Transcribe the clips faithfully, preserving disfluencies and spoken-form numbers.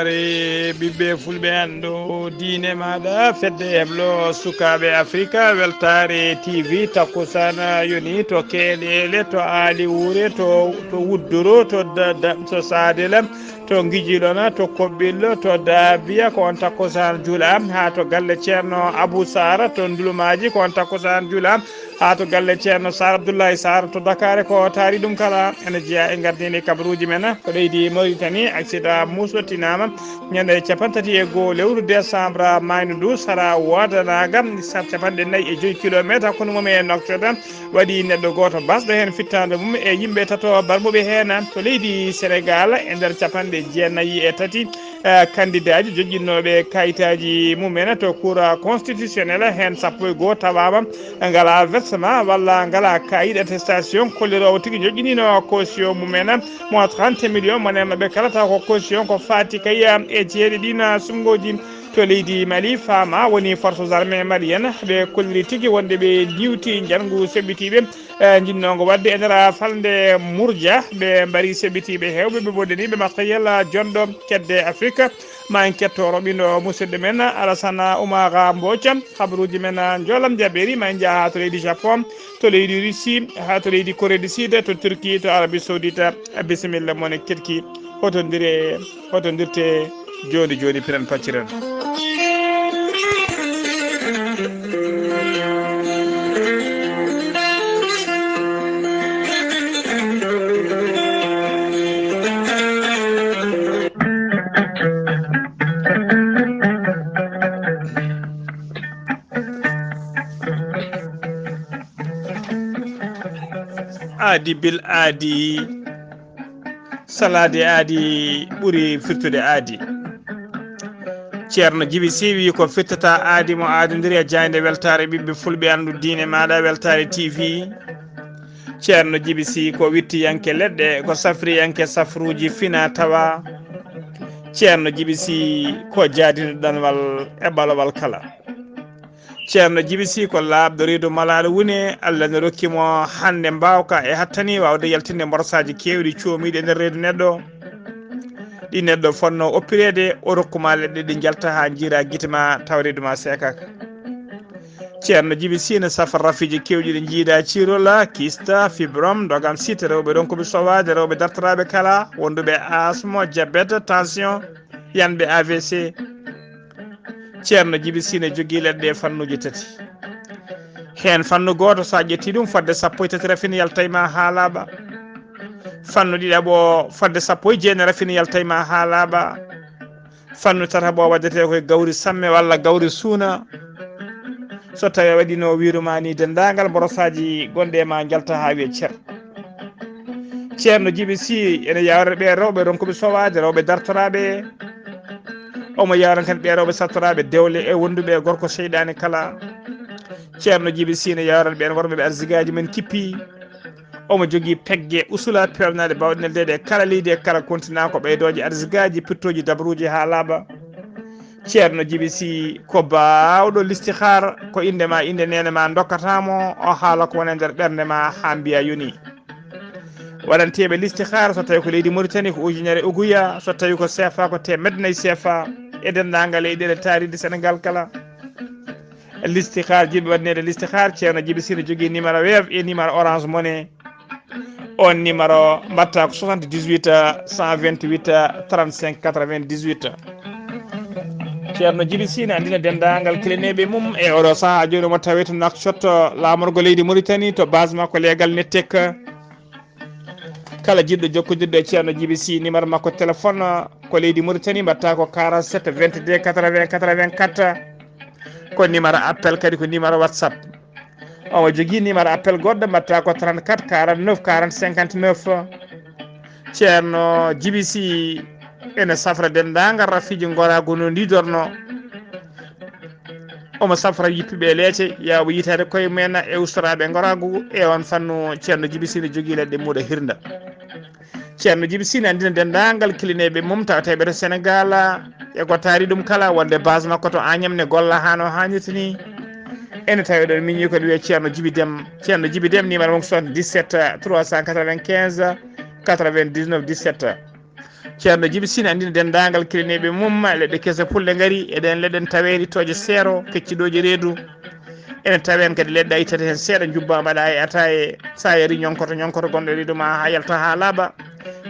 E ɓiɓɓe fulɓe, anndu diine maaɗa, fedde heblo sukaaɓe Afrika, weltaare T V, takkusaan yoni to Keeleele, to Aali Wuure, to, to Wudduru, to Da-, Da-, to Saadela, to Ngijilona, to Koɓɓillo, to Daabiya, ko on takkusaan juula, haa to galle Ceerno Abu Saara, to Ndulumaaji, ko on takkusaan juula, haa to galle Ceerno Saar Abdullahi Saar to Dakar, ko taari ɗum kala ene jeyaa e ngardiindi kabaruuji men. Ko leydi Mauritanie, accident muusotinaama ñande cappanɗe tati e goo lewru décembre, maayno ndu sara Waadanaga, sar capanɗe nayi e joy kilomeetre hakkunde mum e Nouakchott, waɗi neɗɗo gooto basɗo heen fittaandu mum e yimɓe tato barmuɓe heen. To leydi Senegaal, e nder capanɗe jeenayi e tati, eh, kandidaaji joƴƴinnooɓe kayitaaji mumen to Cour constitutionnelle, heen sappo e goo tawaama ngalaa versement walla ngalaa kayit attestation kolliroowo tigi joƴƴiniino caution mumen mo trente millions, mo nen ɓe kala taw ko caution ko faati kay e ceede ɗiin suɓngooji. To leydi Mali, faama woni forces armées maliennes ɓe kolliri tigi wonde ɓe diwti njanngu seɓɓitiiɓe, eh, njinnoongo waɗde e nder falnde Murja. Ɓe mbari seɓɓitiiɓe heewɓe, ɓe mbodani ɓe matériel jonɗo kedde Afrique. Ma en ketto roɓindo musidɗo men Alassane Oumar Mbodj. Habaruuji men, ah, njoolam jabeeri, ma en njaha haa to leydi Japon, to leydi Russie, haa to leydi Corée du Sud, to Turquie, to Arabie Saoudite. Bisimilla mon e keɗki. Hotondire, hotondirte jooni jooni, piren pacciren. Aadi bil aadi, salaade aadi ɓuri firtude aadi. Ceerno Jibi Sy wi ko firtata aadi mo aadondiri e jaaynde weltaare ɓiɓɓe fulɓe, anndu diine maaɗa, weltaare T V. Ceerno Jibi Sy ko wittiyanke leɗɗe, ko safriyanke safruuji fina tawa. Ceerno Jibi Sy ko jaadinɗo ɗanwal e balowal kala. Ceerno Jibi Sy ko laaɓɗo reedu malaaɗo wune, Allah ne rokki mo hannde mbaawka e hattani waawde yaltinde mborsaaji keewɗi coomiiɗi e nder reedu neɗɗo. Ɗi neɗɗo fotnoo oppireede, o rokku ma leɗɗe ɗi njalta haa njiira gite ma taw reedu ma seekaaka. Ceerno Jibi Sy ne safa rafiiji keewɗi ɗi njiida ciirola, kista, fibrom, ndogam site, rewɓe ronkuɓe sowaade, rewɓe dartoraaɓe kala, wonduɓe asmo, diabète, tension, yanɓe A V C. Ceerno Jibi Sy ne jogii leɗɗe fannuuji tati. Heen fannu gooto, so a ƴettii ɗum, fodde sappo e tati rafin yaltay ma haa laaɓa. Fannu ɗiɗaɓo, fodde sappo e jeenayi rafin yaltay ma haa laaɓa. Fannu tataɓo waɗetee ko e gawri samme walla gawri suuna. So tawii a waɗiino wiiru ma ni, denndaangal mborosaaji gonɗi e ma njalta haa wiya cer. Ceerno Jibi Sy ene yawra ɓe rewɓe ronkuɓe sowaade, rewɓe dartoraaɓe. Omo yawra kadi ɓe rewɓe sattoraaɓe dewle e wonduɓe e gorko seyɗaane kala. Ceerno Jibi Sy ne yawra ɓeen worɓe ɓe arsigaaji men kippi. Omo jogii pegge usula peewnaaɗe baawɗe neldeede e kala leydi e kala kontinaa, ko ɓeydooje arsigaaji, pittooji dabruuji haa laaɓa. Ceerno Jibi Sy ko baawɗo listihaar, ko innde ma, innde neene ma ndokkata mo, o haala ko woni e nder ɓernde ma haa mbiya yoni. Waɗanteeɓe listihaar, so tawii ko leydi Mauritanie ko ujunere uguya, so tawii ko C F A ko teemedde nayi C F A, e denndaangal leyɗeele taariiɗe Senegaal kala. Listihaar, jiɗɓe waɗaneede listihaar, Ceerno Jibi Sy ne jogii numéro Wave e numéro Orange Money. On numéro mbaɗta ko soixante-dix-huit, cent vingt-huit, trente-cinq, quatre-vingt-dix-huit. Ceerno Jibi Sy ne anndina denndaangal kilineeɓe mum e oɗo sahaa jooni, omo tawee to Nouakchott, laamorgo leydi Mauritanie, to base makko leegal Nettec. Kala jiɗɗo jokkondirde e Ceerno Jibi Sy, numéro makko téléphone ko leydi Mauritanie, mbaɗta ko quarante-sept, vingt-deux, quatre-vingts, quatre-vingt-quatre. Ko numéro appel, kadi ko numéro WhatsApp. Omo jogii numéro appel goɗɗo, mbaɗta ko trente-quatre, quarante-neuf, quarante, cinquante-neuf. Ceerno Jibi Sy ene safra denndaangal rafiiji ngoraagu no ndidorno. Omo safra yippuɓe leece, yaawa yitaade koye mumen e ustoraaɓe ngoraagu. E on fannu, Ceerno Jibi Sy ne jogii leɗɗe muuɗa hirnda. Ceerno Jibi Sy ne anndina denndaangal kilineeɓe mum tawateeɓe to Senegaal, e ko taari ɗum kala, wonde base makko to Agnam ne golla haa no haanirta ni. Ene tawee ɗon miñi ko wiye Ceerno Jibi Dem. Ceerno Jibi Dem, numéro mum ko soixante-dix-sept, trois cent quatre-vingt-quinze, quatre-vingt-dix-neuf, dix-sept. Ceerno Jibi Sine anndina denndaangal kilineeɓe mum leɗɗe kese pulɗe ngari, eɗen leɗɗen taweede tooje seero, kecciɗooje reedu. Ene taween kadi leɗɗe a ittata heen seeɗa, njubbaa mbaɗaa e ataaye, so a yarii ñonkoto, ñonkoto gonɗo e reedu ma haa yalta haa laaɓa.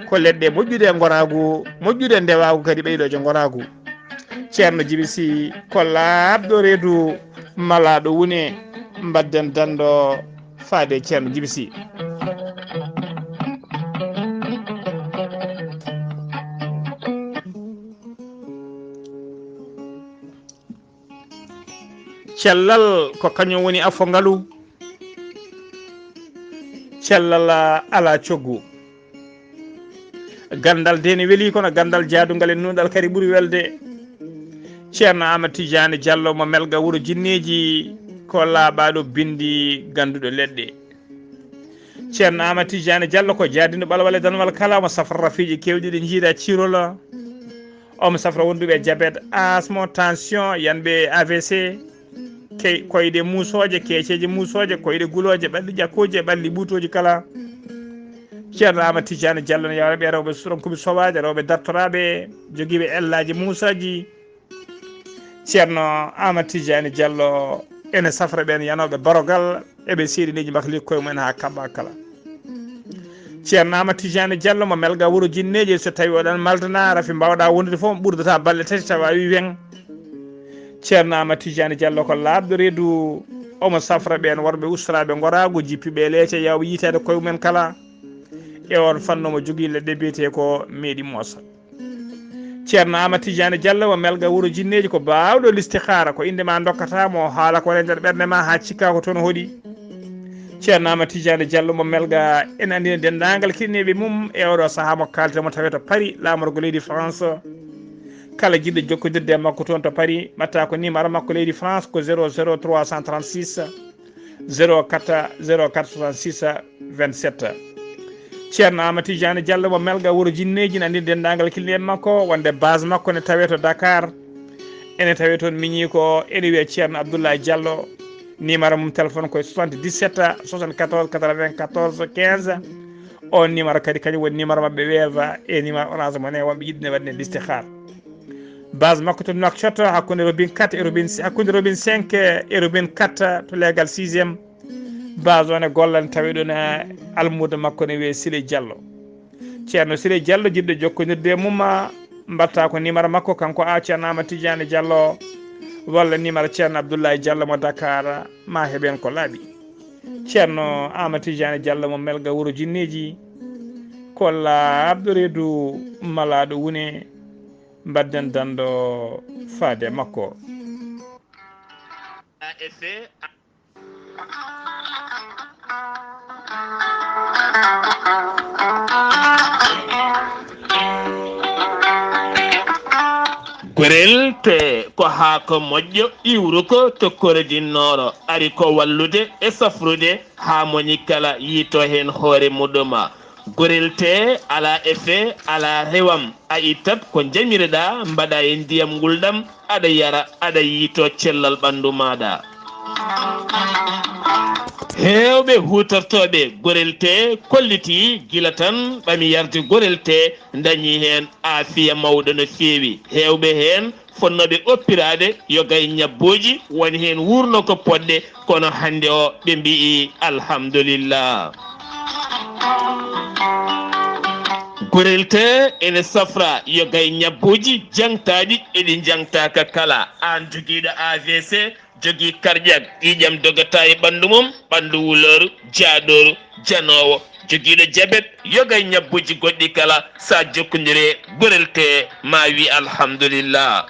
Ko leɗɗe moƴƴude e ngoraagu, moƴƴude e ndewaagu kadi ɓeydooje ngoraagu. Ceerno Jibi Sine ko laaɓɗo reedu, malaaɗo wune, mbaɗden danndo faade e Ceerno Jibi Sine. Cellal ko kañum woni afo ngalu, cellal alaa coggu. Ganndal de ne weli, kono ganndal jaadungal e nuunɗal kadi ɓuri welde. Ceerno Aamadu Tijaani Jallo mo Melga wuro Jinneeji ko laaɓaaɗo binndi, gannduɗo leɗɗe. Ceerno Aamadu Tijaani Jallo ko jaadinɗo ɓalwal e danwal kala, omo safra rafiiji keewɗi ɗi njiida cirola. Omo safra wonduɓe e jabet, asmo, tension, yanɓe A V C, ke-, koyɗe muusooje, keeceeje muusooje, koyɗe gulooje, ɓalli ƴakkooji e ɓalli ɓuutooji kala. Ceerno Aamadu Tijaani Jallo ne yawra ɓe rewɓe surankuɓe sowaaji, rewɓe dartoraaɓe, jogiiɓe ellaaji muusaaji. Ceerno Aamadu Tijaani Jallo ene safra ɓeen yanooɓe barogal, e ɓe seeɗineeji mbakli koye mumen haa kaɓɓa kala. Ceerno Aamadu Tijaani Jallo mo Melga wuro Jinneeji, so tawii oɗon maldana, rafi mbaawɗaa wondude fof, ɓurdata balɗe tati tawa a wii weŋ. Ceerno Aamadu Tijaani Jallo ko laaɓɗo reedu, omo safra ɓeen worɓe ustoraaɓe ngoraagu, jippiiɓe e leece, yaawɓe yiytaade koye mumen kala. E oon fannu omo jogii leɗɗe biyetee ko meeɗi moosa. Ceerno Aamadu Tijaani Jallo mo Melga wuro Jinneeji ko baawɗo listihaara, ko innde ma ndokkata mo, haala ko woni e nder ɓernde ma haa cikka ko toon hoɗi. Ceerno Aamadu Tijaani Jallo mo Melga ene anndina denndaangal kilineeɓe mum e oɗo sahaa mo kaalten mo tawee to Paris, laamorgo leydi France. Kala jiɗɗo jokkondirde e makko toon to Paris, mbaɗta ko numéro makko leydi France ko zéro zéro trois cent trente-six, zéro quatre, zéro quatre soixante-six vingt-sept. Ceerno Aamadu Tijaani Jallo mo Melga wuro Jinneeji ne anndina denndaangal kilineeɓe makko wonde base makko ne tawee to Dakar. Ene tawee toon miñiiko, ene wiyee Ceerno Abdoulaye Jallo. Numéro mum téléphone ko soixante-dix-sept soixante-quatorze quatre-vingt-quatorze quinze. On numéro kadi kañum woni numéro maɓɓe Wave e numéro Orange Money, wonɓe yiɗde waɗde listihaara. Base makko to Nouakchott, hakkunde robinet quatre e robinet, hakkunde robinet cinq e robinet quatre to leegal sixième. Base o ne golla, ne tawee ɗoon e almuudo makko ne wiyee Sile Jallo. Ceerno Sile Jallo, jiɗɗo jokkondirde e mum, mbaɗta ko numéro makko kanko, a Ceerno Aamadu Tijaani Jallo, walla numéro Ceerno Abdoulaye Jallo mo Dakar, ma heɓen ko laaɓi. Ceerno Aamadu Tijaani Jallo mo Melga wuro Jinneeji, ko laaɓɗo reedu, malaaɗo wune, mbaɗden danndo faade e makko. Gorel te ko haako moƴƴo iwruko to korodinnooro, ari ko wallude e safrude haa moñi kala yiito heen hoore muɗuma. Gorel te alaa effet, alaa rewam, a ittat ko njamireɗaa, mbaɗa e ndiyam ngulɗam, aɗa yara, aɗa yiito cellal ɓanndu maaɗa. Heewɓe huutortooɓe gorel te kollitii gila tan ɓami yarde gorel te, ndañii heen aafiya mawɗo no feewi. Heewɓe heen fotnooɓe oppiraade yoga e ñabbuuji, won heen wuurno ko poɗɗe, kono hannde o ɓe mbiyi alhamdulillah. Gorel te ene safra yoga e ñabbuuji jaŋtaaɗi e ɗi jaŋtaaka kala. Aan jogiiɗo A V C, jogii karƴak, ƴiiƴam dogata e ɓanndu mum, ɓanndu wulooru, jaaɗooru, janoowo, jogiiɗo jabet, yoga e ñabbuuji goɗɗi kala, so a jokkondire gorel te ma wi alhamdulillah.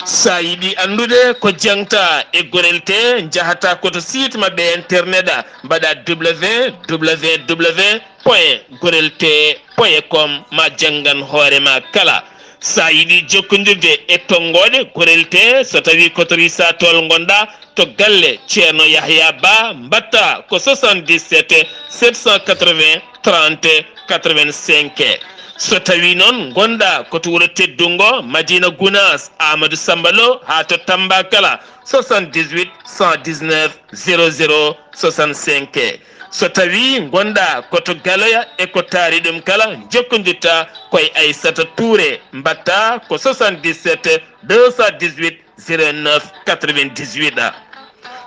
So a yiɗi anndude ko jaŋta e gorel te, njahata ko to site maɓɓe internet, mbaɗa www point gorel te point com, ma janngan hoore ma kala. So a yiɗi jokkondirde e tonngooɗe gorel te, so tawii ko to Risa Tool ngonɗaa, to galle Ceerno Yahya Ba, mbaɗta ko soixante-dix-sept sept cent quatre-vingts trente quatre-vingt-cinq. So tawii noon ngonɗaa ko to wuro teddungo Madina Gunaas, Amadou Samba Lo, haa to Tamba kala, soixante-dix-huit cent dix-neuf zéro zéro soixante-cinq. So tawii ngonɗaa ko to Galoya e ko taari ɗum kala, njokkondirtaa ko e Aissata Touré, mbaɗtaa ko soixante-dix-sept deux cent dix-huit zéro neuf quatre-vingt-dix-huit.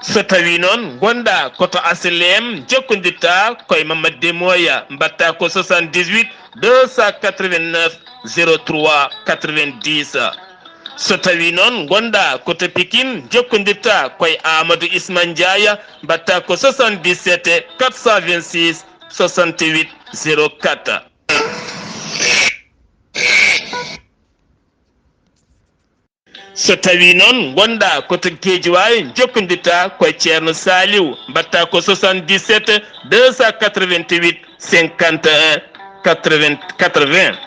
So tawii noon ngonɗaa ko to H L M, njokkondirtaa ko e Mamadou Demoya, mbaɗtaa ko soixante-dix-huit deux cent quatre-vingt-neuf zéro trois quatre-vingt-dix. So tawii noon ngonɗaa ko to Pikine, njokkondirtaa ko e Amadou Isma Ndiaye, mbaɗtaa ko soixante-dix-sept quatre cent vingt-six soixante-huit zéro quatre. So tawii noon ngonɗaa ko to Guédiawaye, njokkondirtaa ko e Ceerno Saliou, mbaɗtaa ko soixante-dix-sept deux cent quatre-vingt-huit cinquante et un quatre-vingts quatre-vingts.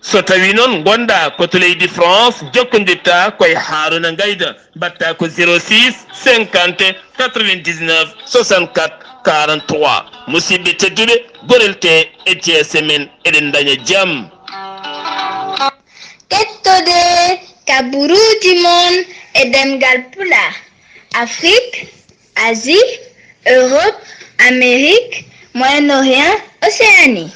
So tawii noon ngonɗaa ko to leydi France, njokkondirtaa ko e Harouna Ngaïda, mbaɗtaa ko zéro six cinquante quatre-vingt-dix-neuf soixante-quatre quarante-trois. Musidɓe tedduɓe, gorel tee e jeese men, eɗen ndaña jam. Kettode kaburuuji mon e ɗemngal Pulaar, Afrique, Asie, Europe, Amérique, Moyen-Orient, Océanie.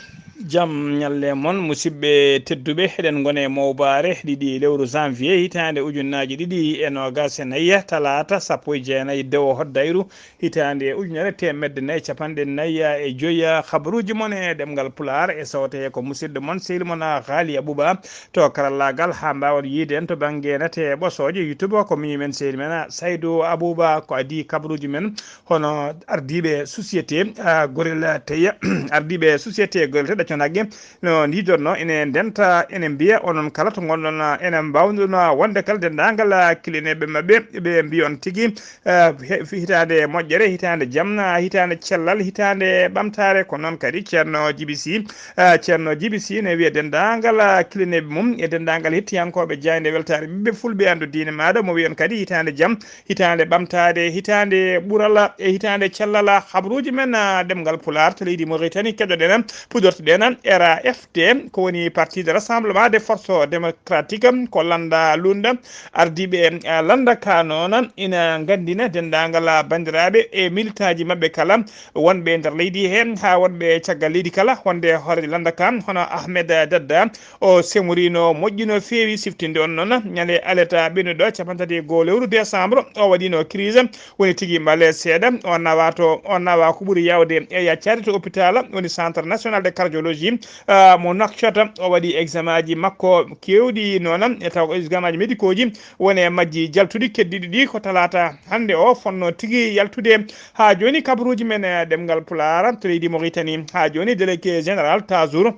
Jam ñalle mon, musidɓe tedduɓe. Eɗen ngoni e mowbaare ɗiɗi lewru janvier hitaande ujunnaaji ɗiɗi e noogaas e nayi, talaata sappo e jeenayi dewo hoddayru hitaande ujunere teemedde nayi capanɗe nayi e joyi. Habaruuji mon e ɗemngal Pulaar e sawte ko musidɗo mon, sehil mon Haali Abuba to karallaagal, haa mbaawon yiyde en to bannge nate ɓosooje YouTube. Ko miñi men, sehil men Saydu Abuba, ko adii kabaruuji men, hono ardiiɓe société, ah, Gorel Teya, ardiiɓe société Gorel Teya ɗaccon haqqe no ndiidorno ene ndenta, ene mbiya onon kala to ngonɗon, ah, ene mbaawɗon, ah, wonde kala denndaangal, ah, kilineeɓe maɓɓe, ɓe mbiyon tigi, ah, he-, hitaande moƴƴere, hitaande jam, ah, hitaande cellal, hitaande ɓamtaare. Ko noon kadi Ceerno Jibi Si, ah, Ceerno Jibi Si ne wiya denndaangal, ah, kilineeɓe mum e denndaangal hettiyankooɓe jaaynde weltaare ɓiɓɓe fulɓe anndu diine maaɗa, mo wiyon kadi hitaande jam, hitaande ɓamtaare, hitaande ɓural e hitaande cellal. Habaruuji men, ah, ɗemngal Pulaar to leydi Mauritanie, keɗoɗen, puɗortoɗen R A F T, ko woni Parti de Rassemblement des Forces Démocratiques, ko lannda lunnda. Ardiiɓe, ah, lannda ka noon ina nganndina denndaangal, ah, banndiraaɓe e militaaji maɓɓe kala wonɓe e nder leydi he, haa wonɓe caggal leydi kala, wonde hooreejo lannda ka, hono Ahmed Dadda, o semoriino moƴƴi no feewi. Siftinde on noon, ñande aleta ɓennuɗo capanɗe tati e goo lewru décembre, o waɗiino crise, woni tigi mbale seeɗa, o nawa to, o nawa ko ɓuri yaawde e yaccaade to hôpital, woni Centre National de Cardiologie, ah, mo Nouakchott. O waɗi examen aji makko keewɗi noon, e taw ko examen aji médicaux ji, woni e majji jaltuɗi, keddiiɗi ɗi ko talaata hannde o fotnoo tigi yaltude. Haa jooni kabaruuji men e ɗemngal Pulaar to leydi Mauritanie, haa jooni délégué général Tazour,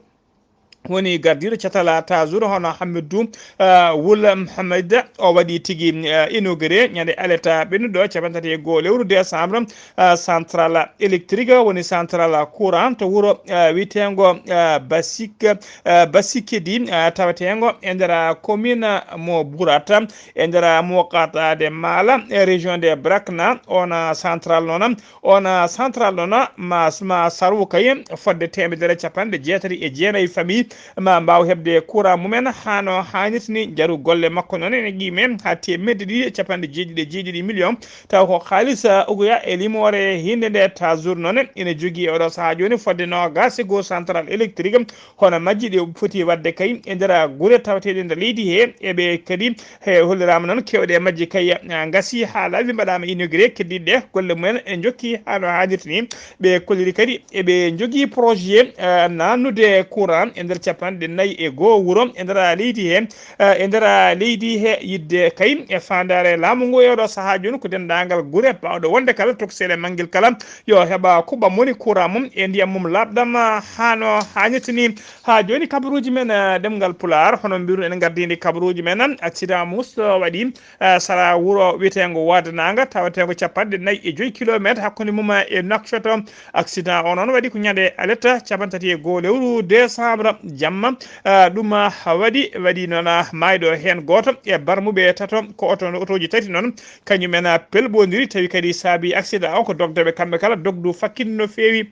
woni gardiiɗo catal Tazour, hono Hamidou, ah, Wul Mohamed, o waɗi tigi, ah, inauguré ñande aleta ɓennuɗo capanɗe tati e goo lewru décembre, ah, central électrique, woni central courant to wuro, ah, wiyeteengo, ah, Basik, ah, Basikedi, ah, taweteengo e nder commune mo Bourata, e nder muqataa de Mala, e région de Brakna. On central noon, on central noon ma, ma sarwu kay fodde teemedere capanɗe jeetati e jeenayi famille ma mbaaw heɓde courant mumen haa no haanirta ni. Njaru golle makko noon ene qiime haa teemedde ɗiɗi e capanɗe jeeɗiɗi e jeeɗiɗi million, taw ko kaalis, ah, ugoya e limoore hinnde nde. Tazour noon ene jogii e oɗo sahaa jooni fodde noogaas e goo central électrique, hono majji ɗi foti waɗde kay e nder gure tawateeɗe nder leydi he. E ɓe kadi he holliraama noon keewɗe e majji kay, ah, ngasi haa laaɓi, mbaɗaama inauguré, keddiiɗe ɗe golle mumen e njokki haa no haanirta ni. Ɓe kolliri kadi eɓe njogii projet, ah, naatnude courant e nder capanɗe nayi e goo wuro e nder leydi he, ah, e nder leydi he, yiɗde kay e faandaare laamu ngu e oɗo sahaa jooni ko denndaangal gure baawɗe wonde kala tokosel e manngel kala yo heɓa kuɓɓam woni courant mum e ndiyam mum laaɓɗam, ah, haa no haanirta ni. Haa jooni kabaruuji men, ah, ɗemngal Pulaar, hono mbiru en ngardiindi kabaruuji men, accident mus, ah, waɗi, ah, sara wuro wiyeteengo Waadanaanga, taweteengo capanɗe nayi e joyi kilomeetre hakkunde mum e Nouakchott. Accident o noon waɗi ko ñande aleta capanɗe tati e goo lewru décembre jamma. Ah, ɗum, ah, waɗi, waɗi noon, ah, maayɗo heen gooto e barmuɓe tato, ko oto, otooji tati noon, kañum en, ah, pelɓondiri, tawi kadi saabi accident o ko dogdeɓe kamɓe kala, dogdu fakkitde no feewi.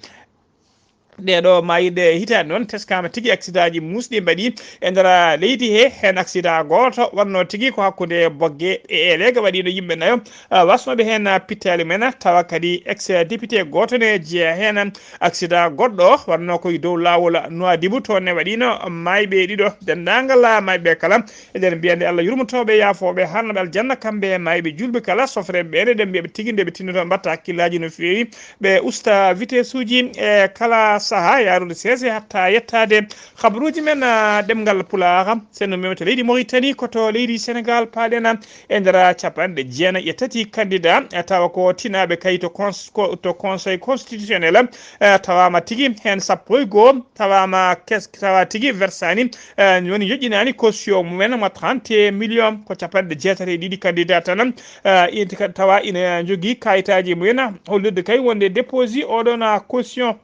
Ɗeeɗo maayirɗe hitaande noon, teskaama tigi accidentji muusɗi mbaɗi e nder leydi he. Heen accident gooto wonnoo tigi ko hakkunde Bogge e Elege, waɗiino yimɓe nayo, ah, wasnooɓe heen, ah, pittaali mumen, tawa kadi ex député gooto ne jeyaa heen. Accident goɗɗo wonnoo ko e dow laawol Nouadhibou, toon ne waɗiino maayɓe ɗiɗo. Denndaangal, ah, maayɓe kala, eɗen mbiya nde Allah yurmotooɓe, yaafooɓe, harnooɓe aljanna, kamɓe e maayɓe juulɓe kala, sofreeɓe ɓe, eɗen mbiya ɓe tigi nde ɓe tinnoto mbaɗta hakkillaaji no feewi, ɓe usta vitesse uji e kala saha, yaarude seese hatta yettaade. Habaruuji men, ah, ɗemngal Pulaar, sen no mewta leydi Mauritanie, ko to leydi Sénégal paaɗen e nder capanɗe jeenayi e tati candidat, eh, tawa ko tinaaɓe kay to cons-, ko, to Conseil constitutionnel, eh, tawaama tigi heen sappo e goo, tawaama kes-, tawa tigi wersaani, eh, woni joƴƴinaani caution mumen mo trente millions, ko capanɗe jeetati e ɗiɗi candidat tan, eh, inti kadi tawa ina jogii kayitaaji mumen, hollirde kay wonde déposé oɗon caution.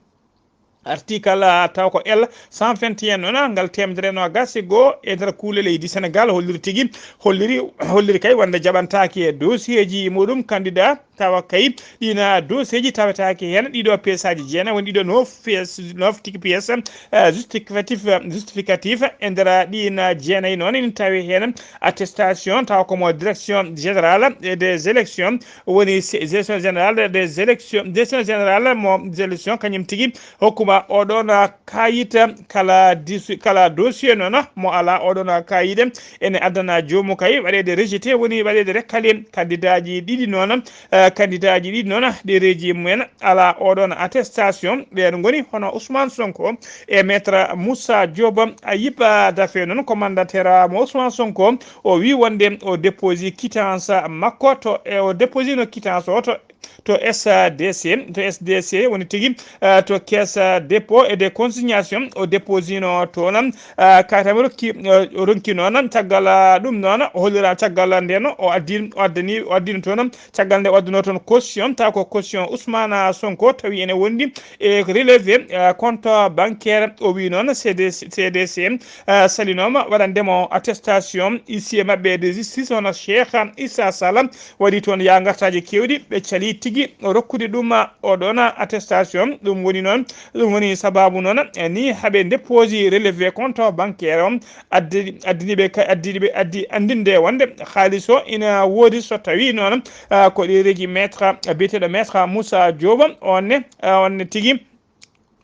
Article, ah, taw ko L cent vingt et un noon, ngal teemedere noogaas e goo e nder kuule leydi Sénégal holliri tigi, holliri, holliri kay wonde jaɓantaake e dossier ji muɗum candidat, tawa kay ɗiin, ah, dossier ji tawetaake heen ɗiɗo pièce aji jeenayi, woni ɗiɗo no pièce, no tigi pièce, ah, justificatif, justificatif e nder ɗiin, ah, jeenayi noon ina tawi heen attestation tawa ko mo direction générale des élections, woni se-, direction générale des élections, direction générale mo des élections, kañum tigi hokkuma oɗon, ah, kayit kala dis-, kala dossier noon mo alaa oɗon, ah, kayit ene addana joomu kay waɗeede rejeté, woni waɗeede recalé. Candidatji ɗiɗi noon, ah, candidatji ɗiɗi noon ɗereeji mumen alaa oɗon attestation, ɓeen ngoni hono Ousmane Sonko e Maître Moussa Diop. Ayib Daffé noon ko mandataire mo Ousmane Sonko, o wi wonde o déposé quittance makko to, e o déposé no quittance o to, to S D C, to S D C woni tigi, eh, to caisse dépôt et de consignation o déposé no toon, eh, kaytam rokki, eh, o ronki noon caggal, eh, ɗum noon o hollira caggal nden o addi, o addani, o addino toon caggal nde o adduno toon caution, taw ko caution Ousmane Sonko tawi ene wondi e relevé, eh, compte bancaire. O wi noon C D C, C D C, eh, salinooma waɗandemo attestation huissier maɓɓe de justice hono Cheikh Issa Sall. Waɗi toon yaa ngartaaji keewɗi, ɓe cali tigi rokkude ɗum oɗon attestation. Ɗum woni noon, ɗum woni sababu noon, eh, ni haɓe déposé relevé compte bancaire o, addi, addini ɓe ka-, addini ɓe, addi anndinde wonde haalis o ina woodi so tawi noon, ah, ko ɗereeji maître, biyeteeɗo maître Moussa Diop, on ne, ah, on ne tigi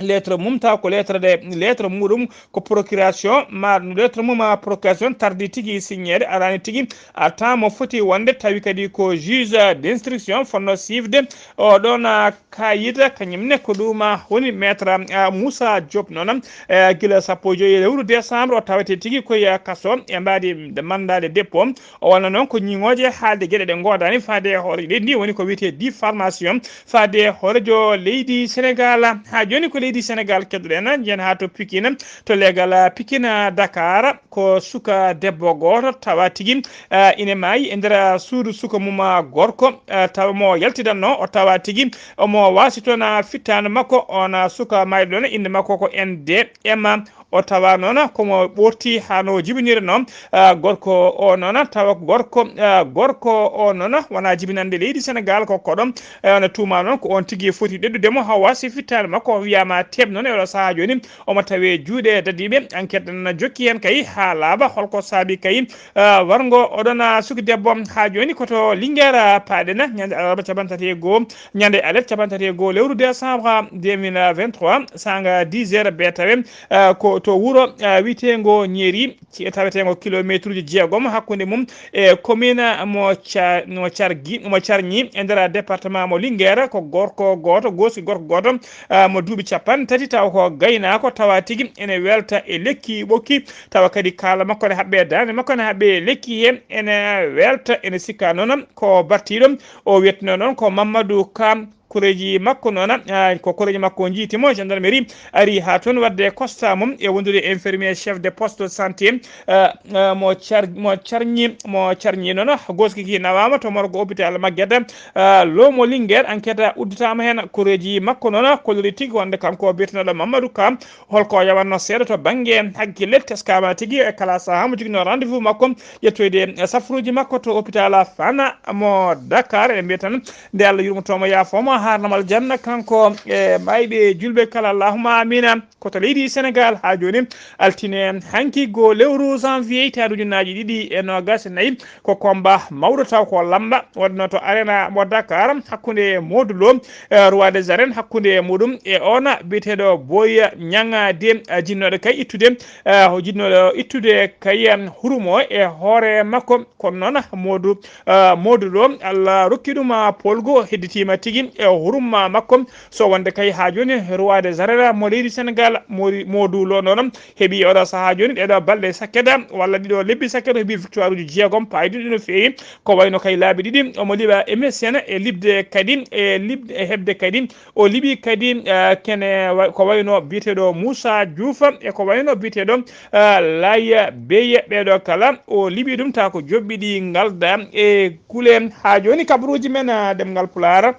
lettre mum, taw ko lettre de, lettre muɗum ko procuration, ma lettre mum, ah, procuration tardi tigi signeede, arani tigi, ah, temps mo foti wonde, tawi kadi ko juge d'instruction fonno siifde oɗon, ah, kayit, kañum ne ko ɗum, ah, woni maître, ah, Moussa Diop noon, eh, gila sappo e joyi lewru décembre o tawete tigi koye, ah, kaso e mbaadi mandat de dépôt. O wonno noon ko ñiŋooje haalde geɗe ɗe ngoodaani faade e hooreejo leydi ndi, woni ko wiyetee diffamation faade e hooreejo leydi Sénégal. Haa jooni ko leydi Sénégal keddoɗen, njiyen haa to Pikine, to leegal Pikine Dakar, ko suka debbo gooto tawa tigi, eh, ine maayi e nder suudu suka mum, ah, gorko, eh, tawa mo yaltidanno o tawa tigi omo waasi toon, ah, fittaandu makko. On, ah, suka maayɗo ɗoon, innde makko ko N D M. O tawa noon komo ɓorti haa no jibiniri noon, ah, gorko o noon, tawa gorko, ah, gorko o noon wonaa jibinande leydi Sénégal, ko koɗo, eh, no tuuma noon ko on tigi foti ɗeɗɗude mo haa waasi fittaandu makko. O wiyaama teeɓ noon e oɗo sahaa jooni omo tawee juuɗe dadiiɓe. Enquête na jokki heen kay haa laaɓa holko saabi kay, ah, warngo oɗon, ah, suki debbo. Haa jooni ko to Linguère, ah, paaɗen, ñande alarba capanɗe tati e goo, ñande alet capanɗe tati e goo lewru décembre deux mille vingt-trois, saanga dix heures be tawe, ah, ko to wuro, ah, wiyeteengo Ñeeri, ci-, taweteengo kilomeetruuji jeegom hakkunde mum e commune mo Ca-, mo Cargi, mo Carñi e nder département mo Linguère. Ko gorko gooto, gooski gorko gooto, ah, mo duuɓi capanɗe tati, tawa ko gaynaako, tawa tigi ene welta e lekki ɓokki, tawa kadi kaala makko ne haɓɓe, daande makko ne haɓɓe lekki he, ene welta, ene sikka noon ko battiiɗo. O wiyetnoo noon ko Mamadou Ka. Koreeji makko noon, ah, ko koreeji makko njiiti mo, gendarmerie ari haa toon waɗde constat mum e wondude infirmier chef de poste de santé, ah, ah, mo Car-, mo Carñi, mo Carñi noon, gooski ki nawaama to morgue hôpital Maguette, ah, loomo Linguère. Enquête udditaama heen. Koreeji makko noon kolliri tigi wonde kanko biyeteeɗo Mamadou Ka, holko o yawanno seeɗa to bannge hakkille, teskaama tigi e kala sahaa mo joginoo rendez-vous makko ƴettoyde safruuji makko to hôpital Fann mo Dakar. Eɗen mbiya tan nde Allah yurmotoo mo, yaafoo mo, Harnamal janna kanko e mayɓe julɓe kala, allahumma amina. Ko to leydi Sénégal haa jooni, altine hanki, go lewru janvier, hitaande ujunnaaji ɗiɗi e noogas e nayi. Ko combat mawɗo taw ko lamba, waɗno to arena mo Dakar, hakkunde Modou Lo, eh, roi des arènes, hakkunde muɗum e ona biyeteeɗo Boy Niang deux, eh, jinnooɗo kay ittude, eh, o jinnooɗo ittude kay, em, hurumo e hoore makko. Kono noon Modou, eh, Modou Lo, Allah rokki ɗum, ah, polgo, hedditiima tigi e hurumma makko. So wonde kay haa jooni roi des arènes mo leydi Sénégal, Mori-, Modou Lo noon heɓi oɗo sahaa jooni ɗeɗo balɗe sakkeda walla ɗiɗo lebbi sakkeda, heɓi victoire uji jeegom paayiɗi ɗum no feewi. Ko wayno kay laabi ɗiɗi omo liɓa M S N e liɓde kadi, e liɓde, e heɓde kadi. O liɓi kadi, eh, kene wa-, ko wayno biyeteeɗo Moussa Diouf e ko wayno biyeteeɗo, eh, Laya Beye. Ɓeeɗo kala o liɓi ɗum, taw ko joɓɓiɗi ngalda e kule. Haa jooni kabaruuji men, eh, ɗemngal Pulaar.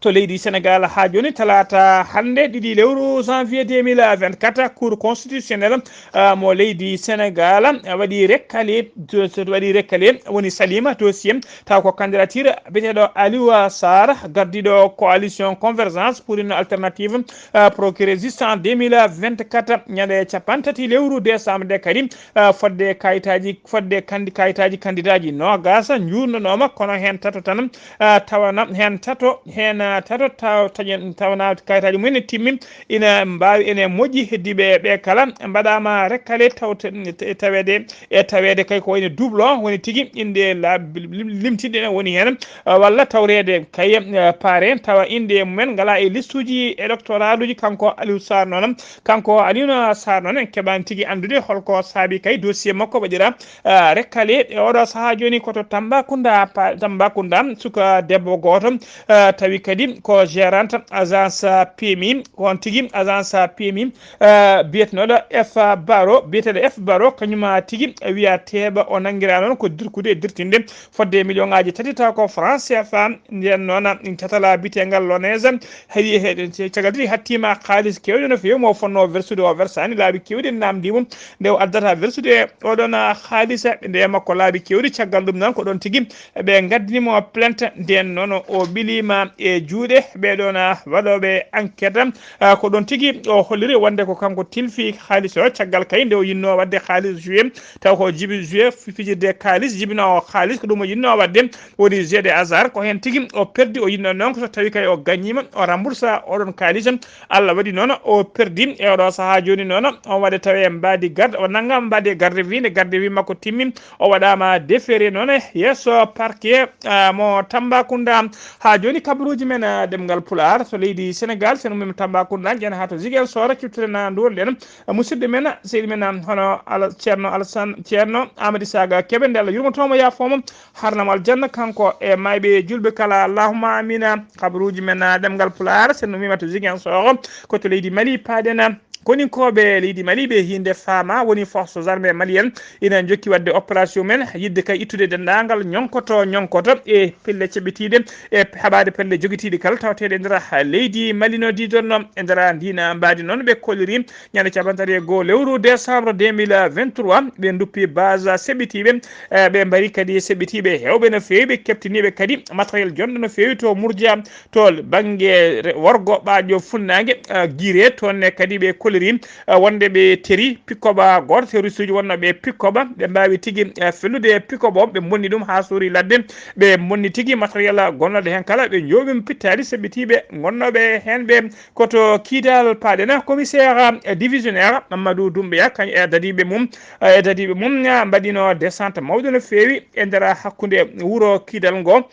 To leydi Sénégal haa jooni, talaata hannde, ɗiɗi lewru janvier deux mille vingt-quatre, Cour constitutionnelle, ah, mo leydi Sénégal, ah, waɗi recalé, to, to waɗi recalé, woni salima dossier, taw ko candidature biyeteeɗo Aliou Sarr, gardiiɗo coalition Convergence pour une alternative, ah, progressiste en deux mille vingt-quatre, ñande cappanɗe tati lewru décembre nde kadi, ah, fodde kayitaaji, fodde kandi-, kayitaaji kandidaaji noogas njuurnanooma, kono heen tato tan, ah, tawana heen tato, heen, ah, tato taw-, taƴen-, tawana kayitaaji mumen ne timmi, ina mbaawi, ene moƴƴi, heddiiɓe ɓe kala mbaɗaama recalé taw-, te-, te-, taweede, e taweede kay ko wayno doublon, woni tigi innde laabi lim-, limtinɗe ene woni heen, ah, walla tawreede kay, ah, paare tawa innde mumen ngala e listuuji électoraluuji. Kanko Aliou Sarr noon, kanko Aliou Sarr noon, en keɓaani tigi anndude holko saabi kay dossier makko waɗira, ah, recalé e oɗo sahaa jooni. Ko to Tambacounda, pa-, Tambacounda, suka debbo gooto, ah, tawi kadi ko gérante agence, ah, P M I, ko on tigi agence, ah, P M I, ah, biyetenooɗo F Baro, biyeteeɗo F Baro, kañum, ah, tigi wiyateeɓe o nanngiraa noon ko dirkude e dirtinde fodde million ŋaaji tati taw ko franc C F A. Nden noon, catala biyeteengal Lonase, heɗi, heɗi, caggal tigi hattiima kaalis keewɗo no feewi mo fotnoo versude, o versaani, laabi keewɗi naamndii mo nde o addata versude oɗon kaalis nde makko laabi keewɗi. Caggal ɗum noon ko ɗoon tigi ɓe ngaddini mo plainte. Nden noon o ɓiliima e juuɗe ɓee ɗoon waɗooɓe enquête. Ah, ko ɗoon tigi o holliri wonde ko kanko tilfi kaalis o, caggal kay nde o yinnoo waɗde kaalis joué, taw ko jibi joué, fi-, fijirde kaalis, jibinoowo kaalis, ko ɗum o yinnoo waɗde. Woni jeu de hasard, ko heen tigi o perdi. O yiɗno noon ko so tawi kay o gañiima, o remboursa oɗon kaalis. Allah waɗi noon o perdi. E oɗo sahaa jooni noon, o waɗa tawi e mbaadi garde, o nanngaama mbaadi garde vue, nde garde vue makko timmi, o waɗaama déféré noon e yeeso parquet, ah, mo Tambacounda. Haa jooni kabaruuji men, ah, ɗemngal Pulaar, to leydi Sénégal, sen ummiima Tambacounda, njahen haa to Ziguinchor, ciftoɗen, ah, nduwonɗen, ah, musidɗo men, seydi men, ah, hono Ala-, Ceerno Alassane, Ceerno Amady Saga Kebe, nde Allah yurmotoo mo, yaafoo mo, harnam aljanna, kanko e mayɓe julɓe kala, allahumma amina. Kabaruuji men, ah, ɗemngal Pulaar, sen no mimata Ziguinchor, ko to leydi Mali paaɗen. Koninkooɓe leydi Mali ɓe hiinde faama, woni forces armées maliennes, ina njokki waɗde opération men, yiɗde kay ittude denndaangal ñonkoto, ñonkoto e pelle ceɓɓitiiɗe, e haɓaade pelle jogitiiɗe kala tawateeɗe e nder leydi Mali no diidorno. E nder ndiin mbaadi noon ɓe kolliri ñande cappanɗe tati e goo lewru décembre deux mille vingt-trois, ɓe nduppi base seɓɓitiiɓe, eh, ɓe mbari kadi seɓɓitiiɓe heewɓe no feewi, ɓe keɓtiniiɓe kadi matériel jonɗo no feewi to Murja, to bannge re-, worgo ɓaaƴo funnaange, eh, Guiré, toon ne kadi ɓe kolliri, eh, wonde ɓe teri pick-up gooto, terroriste uji wonnooɓe pick-up, ɓe mbaawi tigi, eh, fellude pick-up o, ɓe bonni ɗum haa suuri ladde, ɓe bonni tigi matériel gonnooɗo heen kala, ɓe njooɓi pittaali seɓɓitiiɓe gonnooɓe heen ɓe. Ko to Kidal paaɗen, commissaire, eh, divisionnaire Mamadou Doumbouya, kañum e dadiiɓe mum, eh, e dadiiɓe mum, eh, mbaɗino descente mawɗo no feewi e nder hakkunde wuro Kidal ngo.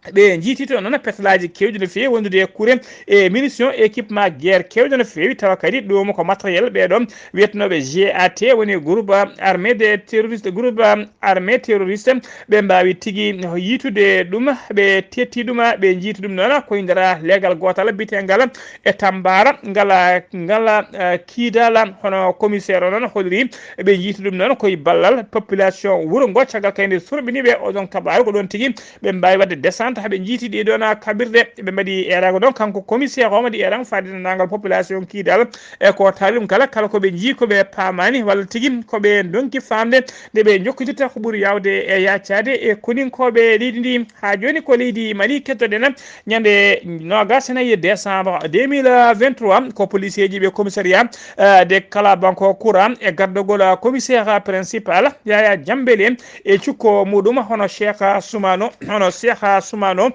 Ɓe njiiti toon noon petalaaji keewɗi no feewi, wondude e kure e munitions, équipement guerre keewɗo no feewi, tawa kadi ɗum ko matériel ɓee ɗoo wiyetnooɓe G A T, woni groupe armé des terroristes, groupe armé terroriste. Ɓe mbaawi tigi yiitude ɗum, ɓe tetti ɗum, ɓe njiiti ɗum noon ko e nder leegal gootal biyeteengal e Tambara, ngala, ngala, eh, Kidala, hono commissaire o noon holliri. Ɓe njiiti ɗum noon ko e ballal population wuro ngo, caggal kay nde surɓini ɓe oɗon kabaaru, ko ɗoon tigi ɓe mbaawi waɗde descente taha ɓe njiiti ɗii ɗoon kaɓirɗe, ɓe mbaɗi eeraango ɗoon, kanko commissaire o mbaɗi eeraango faaɗi denndaangal population Kidal, e ko tawi ɗum kala, kala ko ɓe njii ko ɓe paamaani, walla tigi ko ɓe ndonki faamde, nde ɓe njokkitirta ko ɓuri yaawde e yaacaade e koninkooɓe leydi ndi. Haa jooni ko leydi Mali kettoɗen, ñande noogas e nayi décembre deux mille vingt-trois, ko policeeji ɓe commissariat, eh, de kala banko courant e gardagol commissaire principal Yaya Jambele e cukko muɗum hono Cheikh Soumano, hono Cheikh Soumano.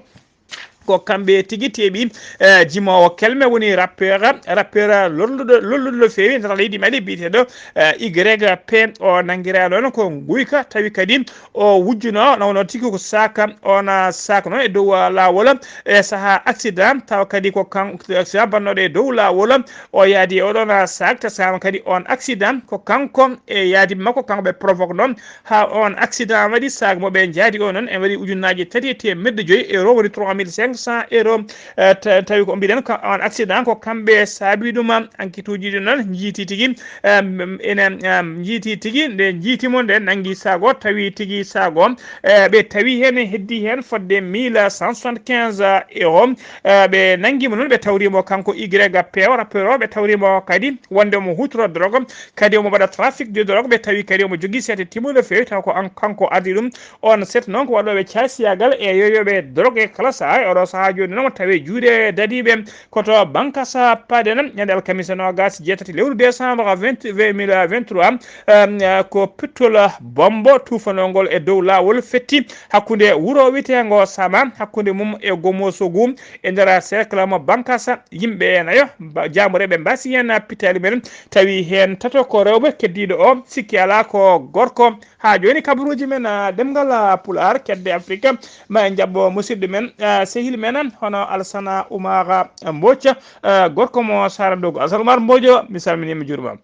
Ko kamɓe tigi teeɓi, eh, jimoowo kelme woni rappeur, rappeur lolluɗo, lolluɗo no feewi nder leydi Mali biyeteeɗo, eh, Y P. O nanngiraa noon ko nguyka, tawi kadi o wujjuno nawno tigi ko sac, on sac noon e dow, ah, laawol e sahaa accident, tawa kadi ko kan-, accident bannooɗo e dow laawol, o yaadi e oɗon sac, taskaama kadi on accident ko kanko e yaadi makko, kanko ɓe provoque noon, haa on accident waɗi, sac mo ɓe njaadi o noon, en waɗi ujunnaaje tati e teemedde joyi euro, woni trois mille cinq cents euro. Eh, ta-, tawi ko mbiɗen ko on accident ko kamɓe saabi ɗum, enquête uji ɗi noon njiiti tigi, em, ene, em, njiiti tigi, nde njiiti mo nde nanngi sac o, tawi tigi sac o, eh, ɓe tawi heen, heddi heen fodde mille cent soixante-quinze euro. Eh, ɓe nanngi mo noon, ɓe tawri mo kanko Y P o, rappeur o, ɓe tawri mo kadi wonde omo huutoro drogue, kadi omo waɗa trafic de drogue, ɓe tawi kadi omo jogii seete timmuɗe no feewi, taw ko an-, kanko addi ɗum. On set noon ko waɗooɓe caasiyagal e yoyooɓe drogue e kala sahaa. E oɗo sahaa jooni noon, tawi juuɗe dadiiɓe ko to Bankasa Padena, ñande alkamisa noogas e jeetati lewru décembre vingt, vingt mille vingt-trois, em, ko pittol bombo tuufanongol e dow laawol fetti hakkunde wuro wiyeteengo Sama, hakkunde mum e Gomosogu, e nder cercle mo Bankasa. Yimɓe nayo, ba-, jaamureeɓe mbasi heen pittaali men, tawi heen tato ko rewɓe, keddiiɗo o sikki alaa ko gorko. Haa jooni kabaruuji men, ah, ɗemngal, ah, Pulaar, kedde Afrika, ma en njaɓɓo musidɗo men, ah, sehil men, hono Alsana Umar Mbooc, ah, gorko mo Sara Dogo. Alsana Umar Mboojo, mi salminii, mi juurima.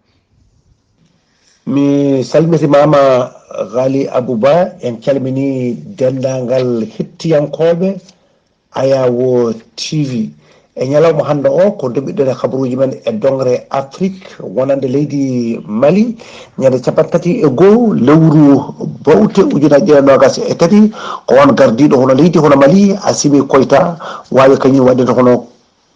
Mi salmitimaama, Ghali Abouba, en calminii denndaangal hettiyankooɓe Ayawo T V. E ñalawma hannde o, ko doɓiɗɗen e kabaruuji men e doŋre Afrik, wonande leydi Mali, ñande cappanɗe tati e goo lewru bowte ujunaaji ɗiɗi e noogas e tati, ko on gardiiɗo hono leydi hono Mali, Assimi Koïta, waawi kañum waɗde hono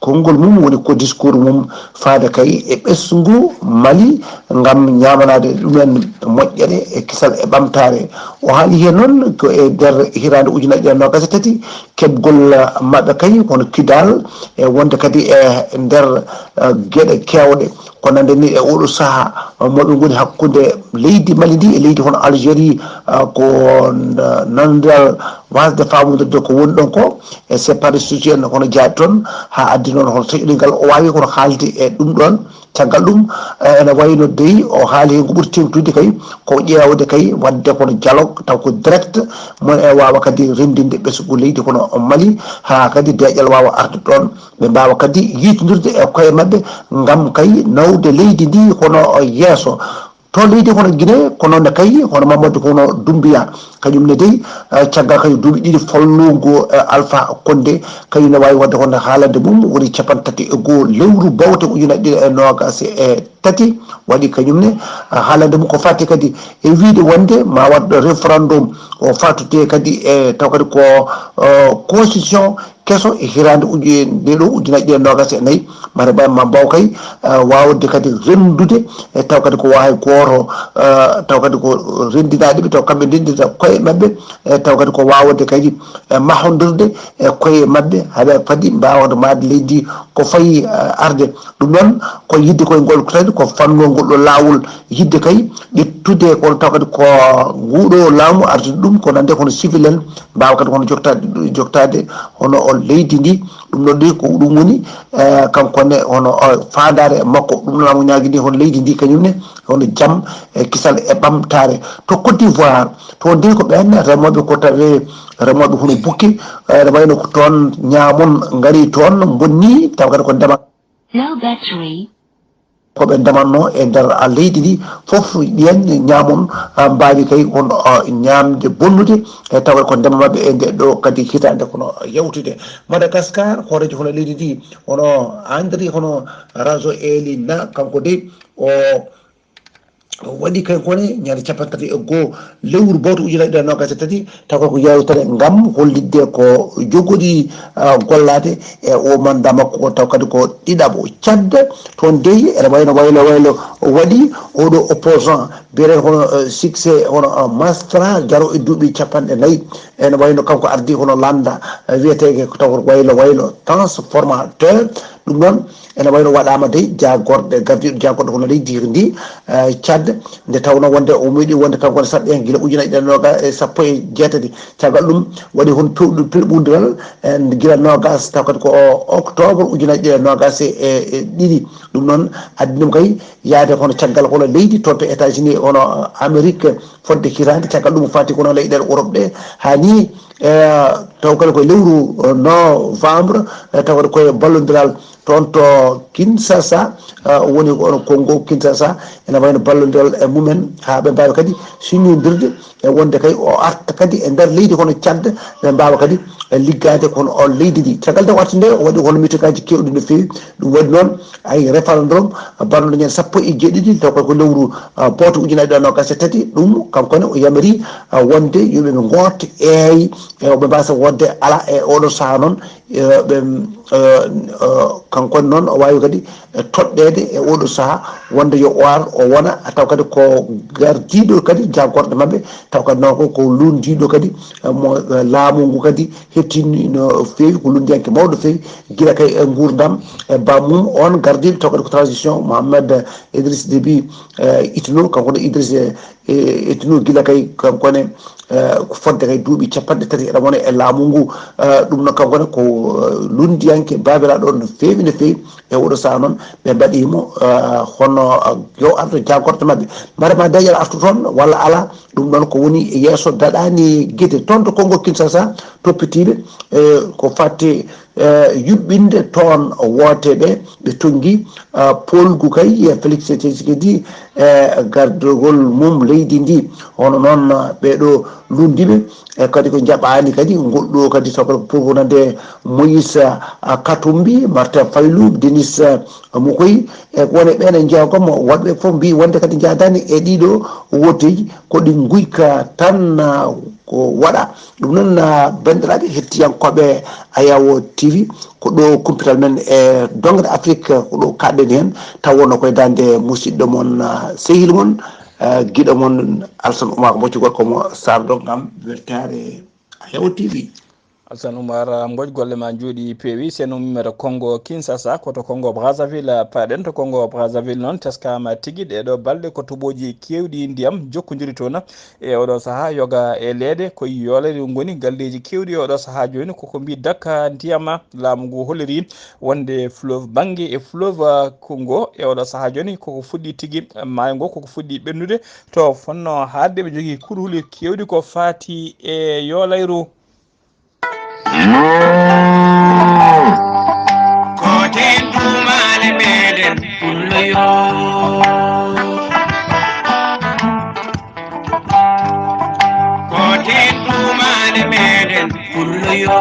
konngol mum, woni ko discours mum, faade kay e ɓesngu Mali, ngam ñaamanaade ɗumen moƴƴere e kisal e ɓamtaare. O haali heen noon ko e nder hitaande ujunaaji ɗiɗi e noogas e tati, keɓgol maɓɓe kay kono Kidal, e wonde kadi e nder, eh, geɗe keewɗe. Ko nande ni e oɗo sahaa, eh, moɓe ngoni hakkunde leydi Mali ndi e leydi hono Algérie, eh, ko n-, nanodiral wasde faamondirde ko woni ɗon ko, e séparatiste en hono jaaɗi toon, haa addi noon hono taƴude ngal o waawi kono haalde e ɗum ɗoon. Caggal ɗum, eh, ene wayi no dey o haali heen ko ɓuri tewtude kay, ko ƴeewde kay waɗde kono dialogue taw ko direct, mo e waawa kadi renndinde ɓesngu leydi kono Mali, haa kadi deeƴal waawa arde ɗoon. Ɓe mbaawa kadi yiitondirde e koye maɓɓe ngam kay nawde leydi ndi kono yeeso. To leydi kono Guinée, ko noon ne kay, hono Mamadou kono Doumbouya, kañum ne dey, eh, caggal kay duuɓi ɗiɗi follugo, eh, Alpha Condé, kañum ne waawi waɗde hono haalande mum woni cappanɗe tati e goo lewru bowte ujunaaji ɗiɗi e noogas e tati, waɗi kañum ne, eh, haalande mum ko fati kadi e wiide wonde ma waɗ référendum o fatude kadi e taw kadi ko, eh, constitution keso e hitaande uji-, nde ɗo ujunaaji ɗiɗi e noogas e nayi, mare mbaw-, ma mbaaw kay, eh, waawde kadi renndude, e taw kadi ko hay gooto, eh, taw kadi ko renndinaaɗe ɓe, taw kamɓe ndenndinta koye maɓɓe, e taw kadi ko waawde kadi, eh, mahondirde e koye maɓɓe, haɗa fadi mbaawde maayde leydi ko fayi, eh, arde. Ɗum noon ko yiɗde koye ngol kadi ko fannoo ngol ɗo laawol yiɗde kay ƴettude kono taw kadi ko nguuɗo laamu artude ɗum, ko nande kono civil en mbaawa kadi kono joktaade, joktaade hono o leydi ndi. Ɗum ɗo ɗi ko ɗum woni, eh, kanko ne hono o faandaare makko. Ɗum noon mo ñaagini hono leydi ndi kañum ne hono jam e kisal e ɓamtaare. To Côte d'Ivoire, to ndi ko ɓeen remooɓe ko tawi remooɓe hono bukke, eh, ene wayno ko toon ñaamon ngari toon bonni, taw kadi ko ndema. Low battery. Ko ɓe ndemanno e nder, a, leydi ndi fof, ɗiyen ñaamon, a, mbaawi kay on, a, ñaamde bonnude, e tawa ko ndema maɓɓe e nde ɗo kadi hitaande kono yawtude. Madagascar, hooreejo hono leydi ndi, hono Andry, hono Rajoelina, kanko de o waɗi kankone ñande capanɗe tati e goo lewru bowto ujunaaji ɗiɗi e noogaas e tati, taw ko yewtere ngam hollitde ko jogori gollaade e o manda makko, taw kadi ko ɗiɗaɓo. Cadde toon dey ene wayno waylo waylo waɗi oɗo opposant biyeteeɗo hono succès hono mastra jaro e duuɓi capanɗe nayi, ene wayno kanko ardi hono landa wiyeteeke taw waylo waylo transformateur. Ɗum noon ene wayno waɗaama dey jagorɗe gardiiɗo jagorɗe hono leydi ndi Tchad, nde tawno wonde o meeɗi wonde kanko ne saɗɗe gila ujunaaji ɗiɗi e noogaas e sappo e jeetati. Caggal ɗum waɗi hon pewɗo pelɓundiral gila noogaas taw kadi ko octobre ujunaaji ɗiɗi e noogaas e ɗiɗi. Ɗum noon addinum kay yaade hono caggal hono leydi toon to États-Unis hono Amérique fodde hitaande. Caggal ɗum fati kono leyɗeele Europe ɗe hani taw kadi koye lewru novembre taw kadi koye ballondiral toon to Kinshasa, woni ko ono Congo Kinshasa, ene wayno ballondiral e mumen haa ɓe mbaawa kadi siññondirde e wonde kay o arta kadi e nder leydi kono Tchad ɓe mbaawa kadi liggaade kono on leydi ndi. Caggal nde o arti nde o waɗi kono mitikaji kewɗi no feewi. Ɗum waɗi noon ay référendum banndo ñande sappo e jeeɗiɗi taw ko lewru bowto ujunaaji ɗiɗi e noogaas e tati. Ɗum kanko ne o yamiri wonde yimɓe ɓe ngoot eey e ɓe mbasa wonde ala e oɗo saha noon ɓe kanko noon o wawi kadi toɗɗeede e oɗo saha wonde yo o ar o wona taw kadi ko gardiɗo kadi jagorɗe mabɓe taw kadi noon ko ko lundiɗo kadi mo laamu ngu kadi hettini no feewi ko lundiyanke mawɗo feewi gila kay e nguurdam e bammum on gardiɗo taw kadi ko transition Mohamed Idriss Déby Itno kanko ne Idriss Itno gila kay kanko ne ko fodde kay duuɓi capanɗe tati eɗa wona e laamu ngu. Ɗum noon kanko ne ko lundiyanke babiraɗo no feewi no feewi e oɗo saha noon ɓe mbaɗimo hono yo arɗo jagorɗo mabɓe mbaɗa ma dañal artu toon walla ala. Ɗum noon ko woni yeeso daɗani guide toon to Congo Kinshasa toppitiɓe ko fatti yuɓɓinde toon woote ɓe ɓe tonngi polgu kay Félix Tshisekedi e gardogol mum leydi ndi. Hono noon ɓeɗo lundiɓe e kadi ko jaɓani kadi ngol ɗo kadi sokra pour wonande Moïse Katumbi, Martin Faylu, Denis Mukwege e wone ɓen e jeegom woɗɓe fof mbi wonde kadi jadani e ɗiɗo wooteji ko ɗi guyka tan ko waɗa. Ɗum noon banndiraaɓe hettiyankooɓe Ayawo T V ko ɗo kumpital men e dongre Afrique ko ɗo kaɗɗen heen taw wonno koye daande musidɗo mon sehil mon giɗo mon Alsan Oumar Mboccugol komo Sardo ngam weltaare Ayawo T V. Alsan Oumar Mbodj golle ma njooɗi peewi sen ummiima to Congo Kinshasa ko to Congo Brazzaville paɗen to Congo Brazzaville noon teskama tigi ɗeɗo balɗe ko toɓoji kewɗi ndiyam jokkodiri toon e oɗo saaha yoga e leeɗe ko yoolere ngoni galleji kewɗi e oɗo saaha jooni koko mbi dakka ndiyam laamu ngu holliri wonde fleuve bangge e fleuve Congo e oɗo saaha jooni koko fuɗɗi tigi maayo ngo koko fuɗɗi ɓennude to fonno haadde ɓe jogii kurhuli kewɗi ko faati e yoolayru. Koten duumale meɗen pulloyo. Koten duumale meɗen pulloyo.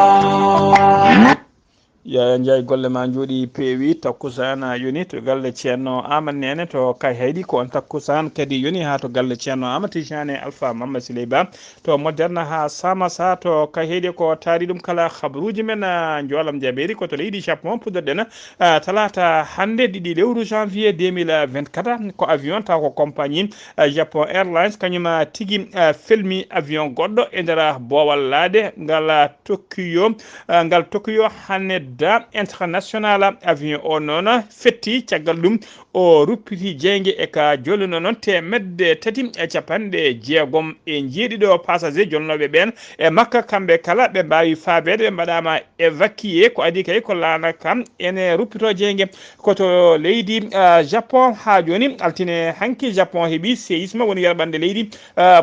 Yaya Ndiaye golle ma njooɗi peewi takkusaan yoni to galle ceerno Amadou Nene to Kayhayɗi ko on takkusaan kadi yoni haa to galle ceerno Amadou Tijani Alpha Mamba Siley Ba to Moderna haa Samasa to Kayhayɗi ko taari ɗum kala habaruuji men njoolam jabeeri ko to leydi Japon puɗɗorɗen talaata hannde ɗiɗi lewru janvier deux mille vingt-quatre ko avion taw ko compagnie Japon Airlines kañum tigi felmi avion goɗɗo e nder boowal laaɗe ngal Tokyo ngal Tokyo Haneda International avion o noon fetti caggal ɗum o ruppiti jeynge e ka jolluno noon teemedde tati e capanɗe jeegom e jeeɗiɗo passager jolnooɓe ɓeen e makka kamɓe kala ɓe mbaawi faabeede ɓe mbaɗaama évacué ko adii kay ko laana kam ene ruppitoo jeynge ko to leydi Japon haa jooni altine hanki Japon heɓi séisme woni yerɓande leydi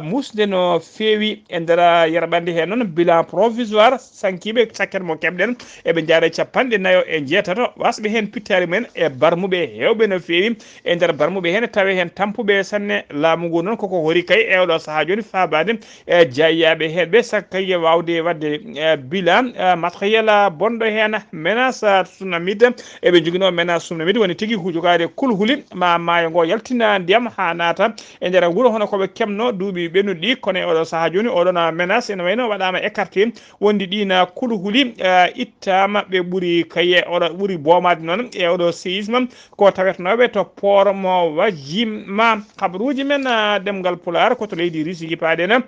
muusde no feewi e nder yerɓande heen noon bilan provisoire sankiiɓe sakket mo keɓɗen eɓe njaada e capanɗe nayo e jeetato, wasɓe heen pittaali mumen e barmuɓe heewɓe no feewi. E nder barmuɓe heen, tawi heen tampuɓe sanne laamu ngu noon, koko hori kay e oɗo sahaa jooni faabaade e jaayyaaɓe heen ɓe, sakka e waawde waɗde, eh, bilan, eh, matériel, ah, bonɗo heen, menace, ah, tsunamide. Eɓe njoginoo menace tsunamide, woni tigi hu-, jogaade kulhuli ma maayo ngo yaltina ndiyam haa naata e nder wuro, hono ko ɓe keɓnoo duuɓi ɓennuɗi ɗi. Kono e oɗo sahaa jooni, oɗon menace ene wayno waɗaama écarté, wondi ɗiin kulhuli, eh, ittaama, ɓe ɓuri kaye, oɗo ɓuri boomaade noon e oɗo séisme ko tawetnooɓe to port mo Wajima. Habaruuji men, ah, ɗemngal Pulaar ko to leydi Russie paaɗen.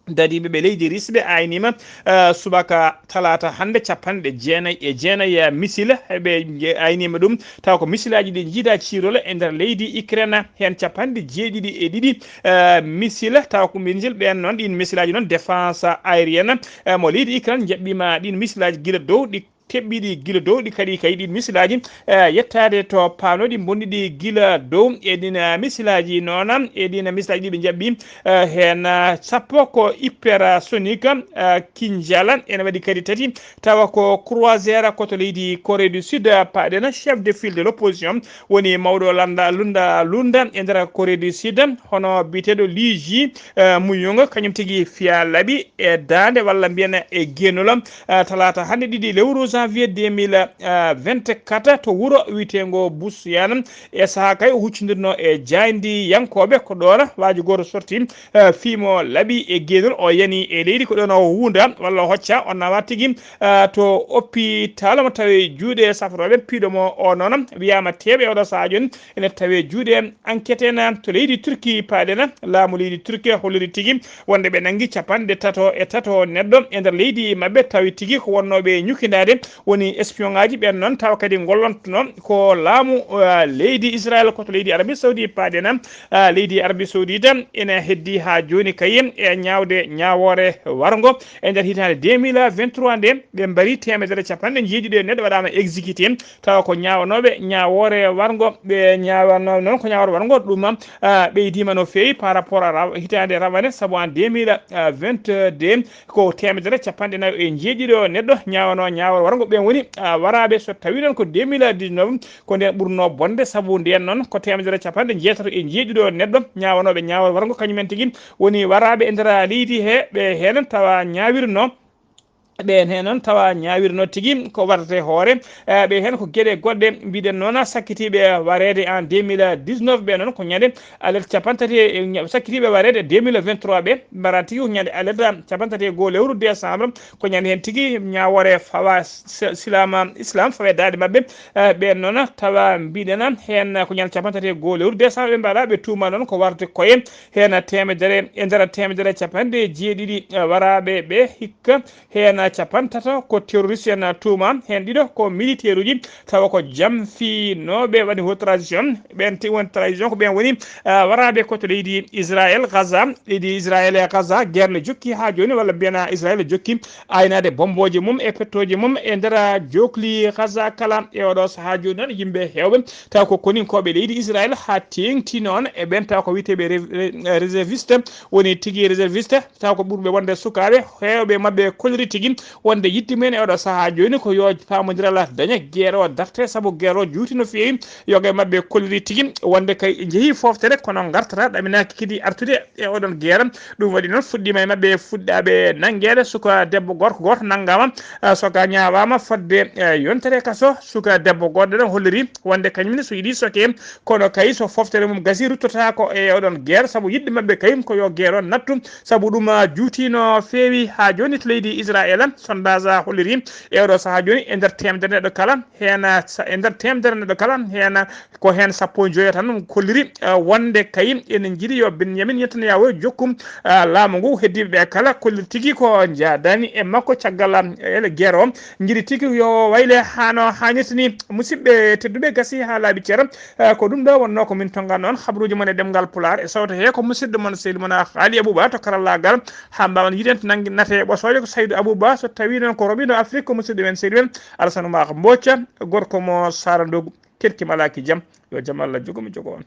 Dadiiɓe ɓe leydi Russie ɓe ayniima, ah, subaka talaata hannde capanɗe jeenayi e jeenayi, ah, missile ɓe nje-, ayniima ɗum. Taw ko missilaaji ɗi njiidaa ciirol e nder leydi Ukraine, heen capanɗe jeeɗiɗi e ɗiɗi, ah, missile. Taw ko missile ɓeen noon, ɗiin missilaaji noon défense aérienne, ah, mo leydi Ukraine njaɓɓiima ɗiin missilaaji gila dow, ɗi teɓɓiɗi gila dow, ɗi kadi kay ɗiin missilaaji, eh, yettaade to paanooɗi bonɗiɗi gila dow. E ɗiin, eh, missilaaji noon, e ɗiin missilaaji ɗi ɓe njaɓɓi, eh, heen, eh, sappo ko hypersonique, eh, Kinjal, ene waɗi kadi tati, tawa ko croisière ko to leydi Corée du Sud, eh, paaɗen. Chef de file de l'opposition woni mawɗo lannda, lunda, lunda e nder Corée du Sud, hono biyeteeɗo Lee Ji, eh, Muyung, kañum tigi fiya laaɓi e daande walla mbiyen e geenol, ah, talaata hannde ɗiɗi lewru janvier deux mille vingt-quatre to wuro wiyeteengo Busuyan. E sahaa kay o huccindirno e jaayndiyankooɓe, ko ɗoon waaji gooto sorti, ah, fii mo laaɓi e geenol, o yani e leydi, ko ɗoon o wuunda walla o hocca, o nawa tigi, ah, to opitaal mo tawi juuɗe safatooɓe. Piiɗo mo o noon wiyaama teeɓe e oɗo sahaa jooni ene tawe juuɗe enquête en to leydi Turki paaɗen. Laamu leydi Turki holliri tigi wonde ɓe nanngi capanɗe tato e tato neɗɗo e nder leydi maɓɓe, tawi tigi ko wonnooɓe ñukindaade, woni espion ŋaaji ɓeen noon, tawa kadi ngollontuno ko laamu, eh, leydi Israel, ko to leydi Arabie Saoudite paaɗen. Eh, leydi Arabie Saoudite ene heddi haa jooni kay e ñaawde ñaawoore warngo. E nder hitaande deux mille vingt-trois nde, ɓe mbari teemedere capanɗe jeeɗiɗi e neɗɗo waɗaama exécuté, tawa ko ñaawanooɓe ñaawoore warngo. Ɓe ñaawanoo noon ko ñaawoore warngo ɗum, ah, ɓeydiima no feewi par rapport à raw-, hitaande rawane, sabu en deux mille vingt-deux ko teemedere capanɗe nayo e jeeɗiɗo neɗɗo ñaawanoo ñaawoore warngo. Ɓeen woni, ah, waraaɓe, so tawii noon ko deux mille dix-neuf, ko ndeen ɓurnoo bonde, sabu ndeen noon ko teemedere capanɗe jeetato e jeeɗiɗo neɗɗo ñaawanooɓe ñaawoore warngo, kañum en tigi woni waraaɓe e nder leydi he, ɓe heen tawa ñaawirno. Ɓeen heen noon tawa ñaawirno tigi ko warata e hoore, eh, ɓe heen ko geɗe goɗɗe mbiɗen noon, sakkitiiɓe wareede en deux mille dix-neuf ɓe noon ko ñande alerte capanɗe tati e, ña-, sakkitiiɓe wareede deux mille vingt-trois ɓe mbara tigi ko ñande alerte capanɗe tati e goo lewru décembre, ko ñande heen tigi ñaawoore fawa si-, silaama, islam fawe daande maɓɓe, eh, ɓeen noon tawa mbiɗen heen ko ñande capanɗe tati e goo lewru décembre ɓe mbaɗa, ɓe tuuma noon ko warde koye heen teemedere, e nder teemedere capanɗe jeeɗiɗi, eh, waraaɓe ɓe hikka. Heen capanɗe tato ko terroriste en tuuma, heen ɗiɗo ko militaire uji, tawa ko jamfinooɓe waɗi haute trahison. Ɓeen te woni trahison ko ɓeen woni, ah, waraaɓe ko to leydi Israël, Gaza. Leydi Israël e Gaza, guerre ne jokki haa jooni, walla mbiyen Israël jokki aynaade bombooje mum e pettooje mum e nder jookli Gaza kala. E oɗo sahaa jooni noon, yimɓe heewɓe, tawa ko koninkooɓe leydi Israël, haa teeŋti noon e ɓeen, tawa ko wiyeteeɓe re-, re-, réserviste, woni tigi réserviste, taw ko ɓurɓe wonde sukaaɓe, heewɓe maɓɓe kolliri tigi wonde yiɗde mumen e oɗo sahaa jooni ko yo paamondiral dañe, guerre o darte, sabu guerre o juuti no feewi. Yoga e maɓɓe kolliri tigi wonde kay njehii fooftere, kono ngartata, ɗaminaaki kadi artude e oɗon guerre. Ɗum waɗi noon fuɗɗiima e maɓɓe fuɗɗaaɓe nanngeede, suka debbo gorko gooto nanngaama, ah, suka ñaawaama fodde, eh, yontere kaso. Suka debbo goɗɗo ɗon holliri wonde kañum ne so yiɗi soke, kono kay so fooftere mum gasi ruttotaako e oɗon guerre, sabu yiɗde maɓɓe kay ko yo guerre on nattu, sabu ɗum, ah, juuti no feewi haa jooni to leydi Israël. Sondage, ah, holliri e oɗo sahaa jooni e nder teemedere neɗɗo kala heen, ah, sa-, e nder teemedere neɗɗo kala heen, ah, ko heen sappo e joyo tan kolliri, ah, wonde kay ene njiɗi yo Benyamin Netanyahu jokku, ah, laamu ngu. Heddiiɓe ɓe kala kolliri tigi ko njaadaani e makko caggal, ah, ele guerre o. Njiɗi tigi yo wayle haa no haanirta ni. Musidɓe tedduɓe, gasi haa laaɓi cer. Eh, ko ɗum ɗo wonnoo ko min tonngannoo on habaruuji mon e ɗemngal Pulaar e sawto he ko musidɗo mon sehil mon Haali Abuba to karallaagal. Haa mbaawen yiiden to nanngi nate ɓosooje ko Saydu Abuba, so tawii noon ko roɓindo Afrik ko musidɗo men sehil men Alasan Umar Mbooca, gorko mo Saara Ndogu. Keɗki malaaki jam, yo jam Allah jogo mi jogo on.